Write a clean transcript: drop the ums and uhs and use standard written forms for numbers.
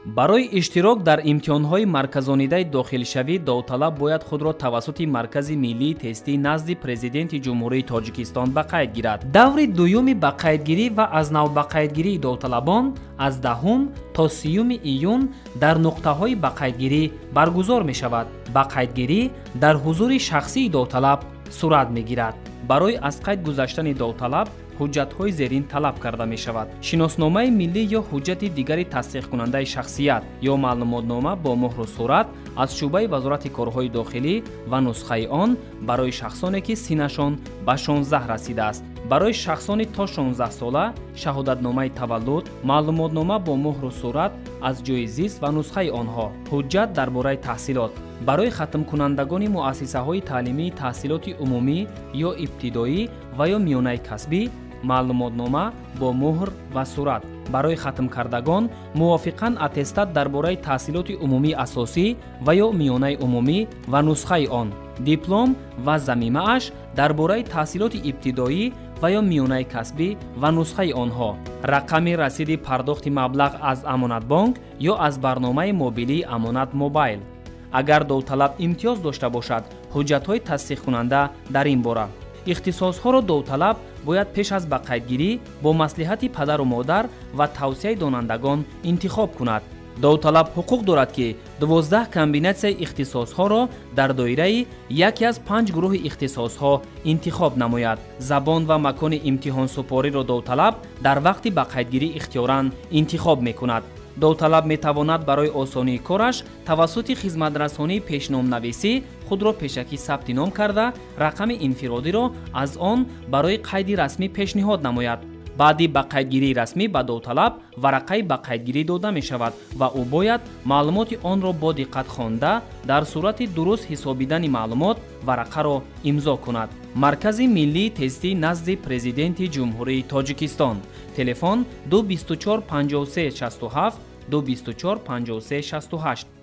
Барои иштирок дар имтиҳонҳои марказонидаи дохилшавӣ довталаб бояд худро тавассути Маркази миллии тестӣ назди Президенти Ҷумҳурии Тоҷикистон ба қайд гирад. Даври дуюми ба қайдгирӣ ва аз нав ба қайдгирии довталабон аз 10 то 30 июн дар нуқтаҳои ба қайдгирӣ баргузор мешавад. Ба қайдгирӣ дар ҳузури шахсии довталаб сурат мегирад. Барои аз қайд гузаштани довталаб ҳуҷҷатҳои зерин талаб карда мешавад: шиносномаи миллӣ ё ҳуҷҷати дигари тасдиқкунандаи шахсият ё маълумотнома бо муҳру сурат аз шӯъбаи Вазорати корҳои дохилӣ ва нусхаи он барои шахсоне, ки синнашон ба 16 расидааст. Барои шахсони то 16 сола шаҳодатномаи таваллуд, маълумотнома бо муҳру сурат аз ҷойи зист ва нусхаи онҳо, ҳуҷҷат дар бораи таҳсилот. Барои хатмкунандагони муассисаҳои таълимии таҳсилоти умумӣ ё ибтидоӣ ва ё миёнаи касбӣ маълумотнома бо муҳр ва сурат. Барои хатмкардагон мувофиқан аттестат дар бораи таҳсилоти умумии асосӣ ва ё миёнаи умумӣ ва нусхаи он, диплом ва замимааш дар бораи таҳсилоти ибтидоӣ ва ё миёнаи касбӣ ва нусхаи онҳо, рақами расиди пардохти маблағ аз Амонатбонк ё аз барномаи мобилии Амонат Мобайл. Агар довталаб имтиёз дошта бошад, ҳуҷҷатҳои тасдиқкунанда дар ин бора. Ихтисосҳоро довталаб бояд пеш аз ба қайдгирӣ бо маслиҳати падару модар ва тавсияи донандагон интихоб кунад. Довталаб ҳуқуқ дорад, ки 12 комбинатсияи ихтисосҳоро дар доираи яке аз 5 гурӯҳи ихтисосҳо интихоб намояд. Забон ва макони имтиҳонсупориро довталаб дар вақти ба қайдгирӣ ихтиёран интихоб мекунад. Довталаб метавонад барои осонии кораш тавассути хизматрасонии пешномнависӣ худро пешакӣ сабти ном карда, рақами инфиродиро аз он барои қайди расмӣ пешниҳод намояд. Баъди ба қайдгирии расмӣ ба довталаб варақаи ба қайдгирӣ дода мешавад ва ӯ бояд маълумоти онро бо диққат хонда, дар сурати дуруст ҳисобидани маълумот варақаро имзо кунад. Маркази миллии тестӣ назди Президенти Ҷумҳурии Тоҷикистон. Телефон 2 24 53 67, 2 24 53 68.